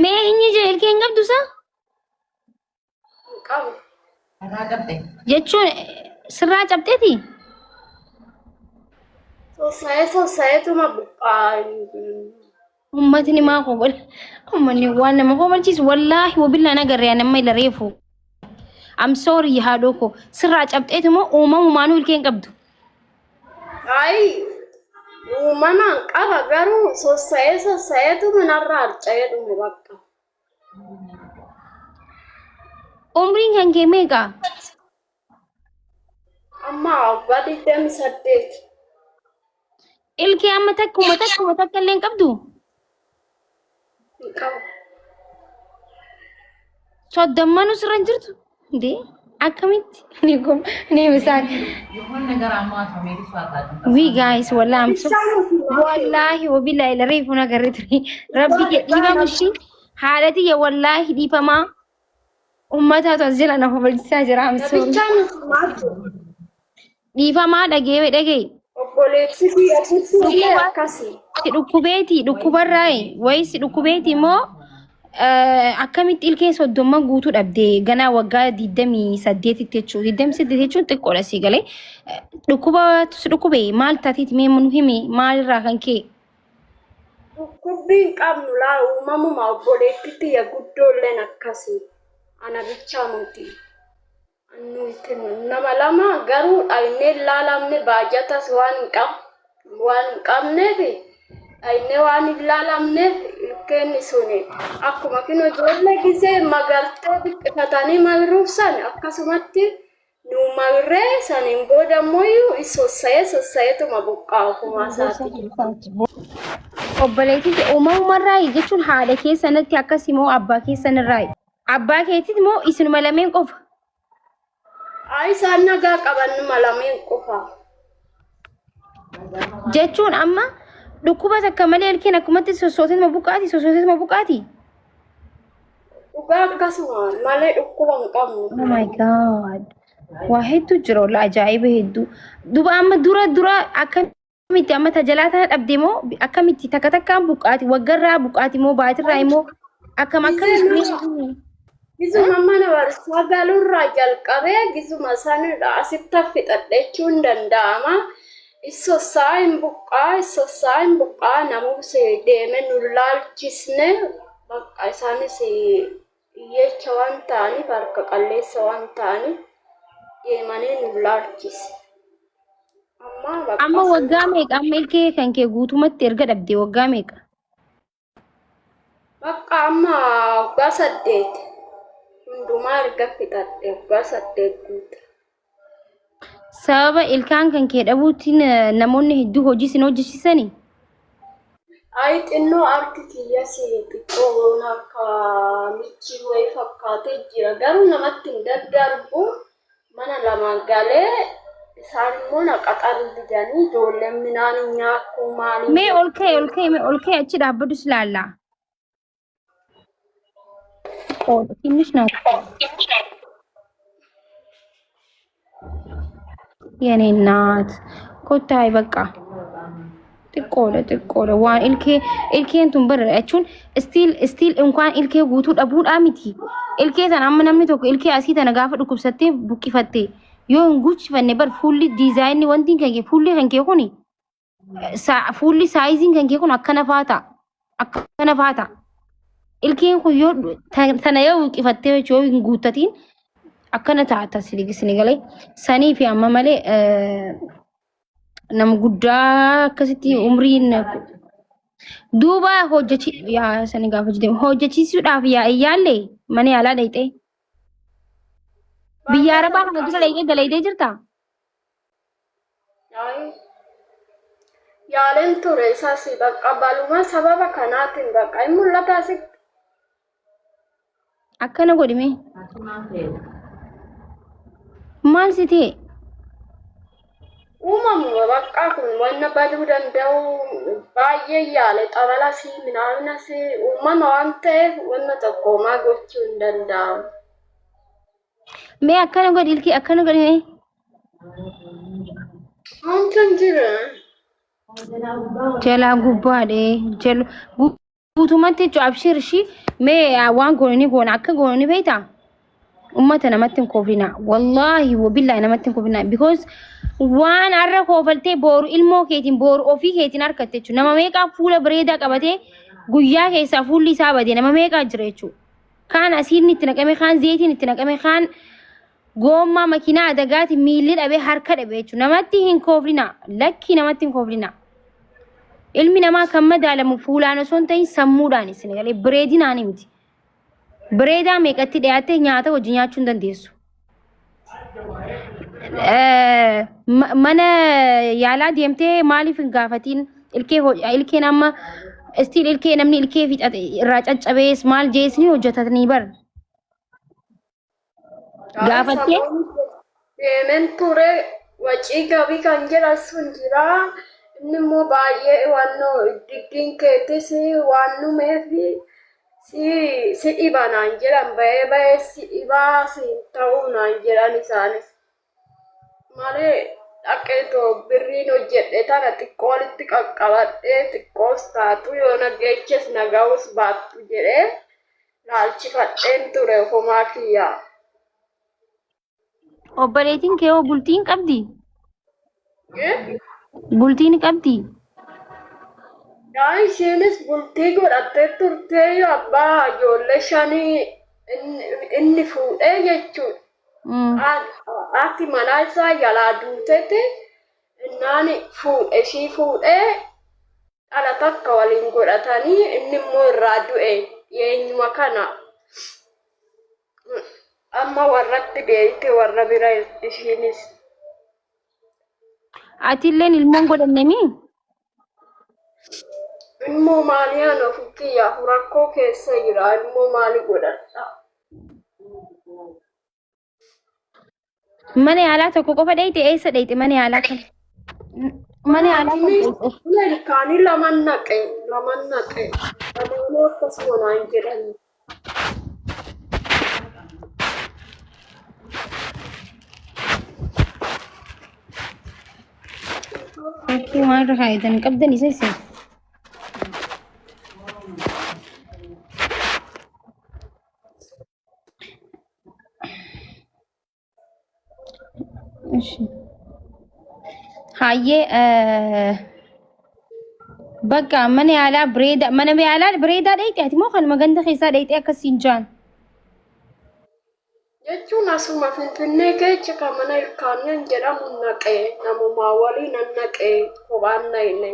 Mee inni jira ilkee hin qabdu sa? Hin qabu. Irraa qabde. Jechuun sirraa cabxeeti? Sossa'ee sossa'eetuma buqqaa. Uummatni maa kobal uummanni waan nama kobalchiisu wallaahi wabillaan agarree ani amma ila reefu. I'm sorry haadhoo koo sirraa cabxeeti moo uumamumaanuu ilkee hin qabdu. Ayi uumamaan qaba garuu sossa'ee sossa'eetuma narraa harca'ee dhume bakka. Umriin kan kee meeqa? Amma waggaa 28. Ilkee amma takkuma takkuma takka illee hin qabdu? Hin qabu. Soddommanuu sirra hin jirtu? Indee akkamitti? Ni gom ni misaan. የሆነ ነገር አሟት ነው ሜሪ እሷ አታውቅም። We guys wallahi I'm so wallahi wabillahi la reefu na garee ture. Rabbi kee dhiifama ishii haadha tiyya wallahi dhiifamaa ummataatu as jala na kobalchisaa jira I'm sorry. Nabichaa nuti maatu. Dhiifamaa dhagee dhagee. Obboleessi kiyya sitti illee akkasi. Si dhukkubeeti dhukkubarraayi wayii si dhukkubeeti immoo akkamitti ilkee soddomman guutuu dhabde ganaa waggaa 28tti jechuudha. 28 jechuun xiqqoodha sii galee. Dhukkuba si dhukkube maal taateeti mee nu himi maalirraa kan ka'e? Dhukkubbii hin qabnu laa uumamuma obboleetti tiyya guddoolleen akkasi. Ana bichaa miti. Nuti nama lama garuu dhaynee hin laalamne baajatas waan hin qab waan hin qabneef dhaynee waan hin laalamneef ilkeenni suni akkuma kino ijoollee gisee magartee biqqifatanii maruufsan akkasumatti nu marree saniin booda immoo sossa'ee sossa'eetuma buqqaa ofumaa isaatii. Obboleettii uumamumarraayi jechuun haadha keessanatti akkasii moo abbaa keessanirraayi? Abbaa keetit moo isinuma lameen qofa? Ay isaan nagaa qaban numa lameen qofa. Jechuun amma dhukkuba takka malee ilkeen akkumatti sossooteetuma buqqaati sossooteetuma buqqaati. Dhugaa akkasuma malee dhukkuba hin qabnu. Oh my god. Waa hedduu jira wallah ajaa'iba hedduu. Duba amma dura dura akka Akkamitti amma tajalaa tana dhabde moo akkamitti takka takkaan buqqaati waggarraa buqqaati moo baatirraa immoo akkam akkamitti Gizuma mana barumsaa galuurraa jalqabee gizuma sanidha asitti fixadhe jechuun danda'ama. Issossaa hin buqqaa issossaa hin buqqaa namus deeme nu laalchisne bakka isaanis hiyyeecha waan ta'aniif harka qalleessa waan ta'aniif deemanii nu laalchise. Amma bakka Amma waggaa meeqa amma ilkee kan kee guutumatti erga dhabde waggaa meeqa? Bakka amma waggaa 8 hundumaa erga fixadhe waggaa 8 guuta. Sababa ilkaan kan kee dhabuutiin namoonni hedduu hojii sin hojjechiisanii? Ayi xinnoo harki kiyyas xiqqoo waan akka michii wayii fakkaatee jira. Garuu namatti hin daddarbu. Mana lama galee isaan immoo na qaxaruu didanii ijoolleen midhaan hin nyaattu maaliin Mee ol ka'e ol ka'e mee ol ka'e achi dhaabbadhu si laalla. Qoodha ትንሽ ናት። የኔ እናት ኮታይ በቃ xiqqoodha xiqqoodha waan ilkee ilkeen tun bara jechuun still still እንኳን ilkee guutuu dhabuudhaa miti ilkee sana amma namni tokko ilkee asii tana gaafa dhukkubsattee buqqifatte yoo hin guuchifanne bar fuulli diizaayinni wanti kan kee fuulli kan kee kuni Fuulli saayiziin kan kee kun akkana faa ta'a. Akkana faa ta'a. Ilkeen kun yoo tana yoo buqqifattee jechuun yoo hin guuttatiin akkana ta'a sini galee. Sanii fi amma malee nama guddaa akkasitti umriin duuba hojjechi yaa sani gaafa hojjetame hojjechiisuudhaaf yaa iyyaalle mana yaalaa dhayxee biyya arabaa kana dura dhayxee dalaydee jirtaa? Ay, Yaaleen ture isas bakka baluma sababa kanaatiin bakka hin mul'ata asitti. Akkana godhi mee. Maal si ta'e? Uumamuma bakka kun wanna baduu danda'u baay'ee yaale xabalas minaaminas uumama waan ta'eef wanna tokko homaa gochuu hin danda'amu. Mee akkana godhi ilkii akkana godhi mee. Wanti hin jiru. Jalaa gubbaadhe jalu guutumatti jechuun abshir ishii Mee waan goone ni goona akka goone ni beektaa? Ummata namatti hin kooflinaa. Wallaahi wabillaahi namatti hin kooflinaa. Because waan har'a koofaltee booru ilmoo keetiin booru ofii keetiin harkatte jechuudha. Nama meeqaa fuula bareedaa qabatee guyyaa keessaa fuulli isaa badee nama meeqaa jira jechuudha. Kaan asiin itti naqame, kaan zeetiin itti naqame, kaan goommaa makiinaa adagaatiin miilli dhabee harka dhabe jechuudha. Namatti hin kooflinaa. Lakkii namatti hin kooflinaa. Ilmi namaa kan madaalamu fuulaan osoo hin ta'in sammuudhaan isin galee bareedinaan miti. Bareedaa meeqatti dhiyaattee nyaata wajjin nyaachuu hin dandeessu. Mana yaalaa deemtee maaliif hin gaafatiin ilkee ilkeen amma istiin ilkee namni ilkee fixate irraa caccabees maal jees ni hojjetatanii bar. Gaafattee? Deemen ture wacii gabii kan jedhan sun jira. Inni immoo baay'ee wannoo diddiin keetis waan dhumeef si dhiba naan jedhan bahee bahee si dhibaa si hin ta'uu naan jedhan isaanis. Malee dhaqee too birriin hojjedhe tana xiqqoo walitti qaqqabadhee xiqqoos taatu yoo na geeches na ga'us baattu jedhee laalchifadheen ture ofumaa kiyyaa. Obboleettiin kee hoo bultii hin qabdii? Eh? Bultii ni qabdii? Yaa isheenis bultii godhattee turtee yoo abbaa ijoollee shanii inni fuudhee jechuudha. Haati manaa isaa jalaa duutete innaan fuudhe ishii fuudhee dhala takka waliin godhatanii inni immoo irraa du'e dhiyeenyuma kana. Amma warratti deebite warra bira jirti ishiinis. Atilleen ilmoon godhanne mii? Ilmoo maalii ani ofii kiyyaaf rakkoo keessa jira ilmoo maalii godhadha. Mana yaalaa tokko qofa dhayxe eessa dhayxe mana yaalaa kana? Mana yaalaa kam dhayxe? Mana ilkaanii laman naqe laman naqe lamaanuu akkasuma naan jedhan. Fakkii waan irra kaayyatan qabdan isa isin. Ishi. Hayyee bakka mana yaalaa bareedaa mana yaalaa bareedaa dhayxe ati moo kanuma ganda keessaa dhayxe akkasiin jaan. Jechuun asuma Finfinnee keessa kan mana ilkaanii jedhamu naqee namumaa waliin nan naqee kophaan naqne.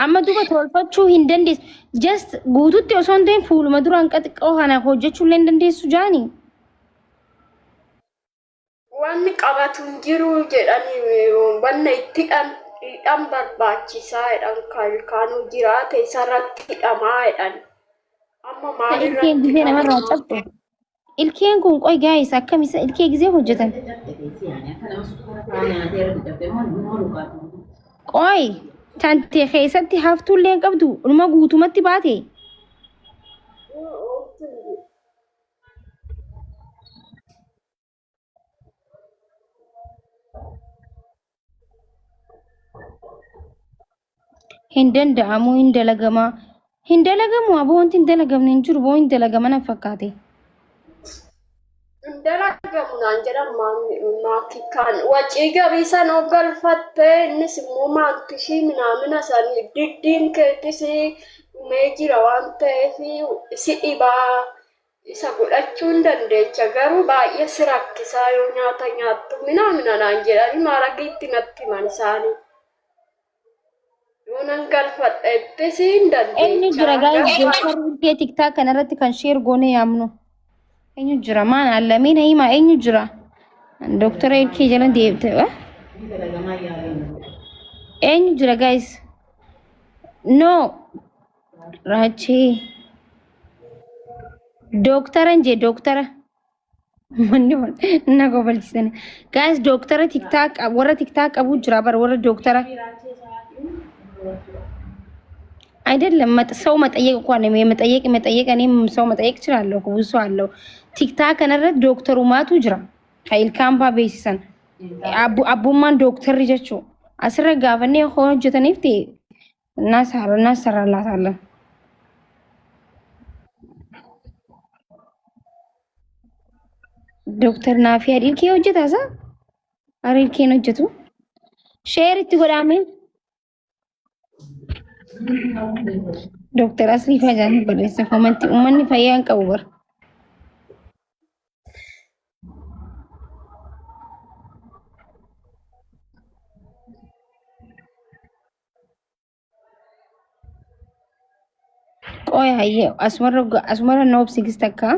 Amma duuba tolfachuu hin dandeessu. Just guututti osoo hin ta'in fuuluma duraan qaxiqqoo kana hojjechuu illee hin dandeessu jaani. Wanni qabatu hin jiru jedhanii wanna itti hidhan hidhan barbaachisaa jedhan kan ilkaanuu jiraate isarratti hidhamaa jedhan. Amma Ilkeen maalirratti gisee namarraa hidhama? cabxe. Ilkeen kun qoy gaayis akkam isa ilkee gisee hojjetan. Qoy tante keessatti haftuullee hin qabdu dhuma guutumatti baate. Hin danda'amu hin dalagamaa. Hin dalagamu aboo wanti hin dalagamne hin jiru boo hin dalagama na fakkaate. Hin dalagamu naan jedhan maatii kaan wacii gabii san of galfattee innis immoo maattishii minaamina sanii diddiin keettis dhumee jira waan ta'eef si dhibaa isa godhachuu hin dandeecha garuu baay'ee si rakkisaa yoo nyaata nyaattu minaamina naan jedhanii maaragiitti natti himan isaanii. Yoo nan galfadha jettis hin Eenyu jira dandeecha gaayis garuu dooktarri ilkee tiktaa kanarratti kan sheer goone yaamnu. Eenyu jira maan allameen himaa eenyu jira? Doktara ilkee jala deemte. Eenyu jira gaayis? No Raachee. Dooktaran jee dooktara. Manni na kobalchiisan. Guys dooktara tiktaak warra tiktaak qabu jira bara warra dooktara. አይደለም ሰው መጠየቅ እንኳን ነው የመጠየቅ መጠየቅ እኔም ሰው መጠየቅ እችላለሁ እኮ ብዙ ሰው አለው። ቲክታክ kanarratti dooktarumaatu jira. Ka ilkaan faa beeksisan. Abbummaan dooktarri jechuun asirra gaafannee hojjetaniif ta'e እናሰራላታለን። Dooktar Naafiyaa ilkee hojjetaa isaa? Ara ilkeen hojjetu. Sheer itti godhaame. Dooktar Aslii Faajaan barreessa komantii uummanni fayyaa hin qabu bara. Qoy hayyee asumarra asumarra na obsi takka.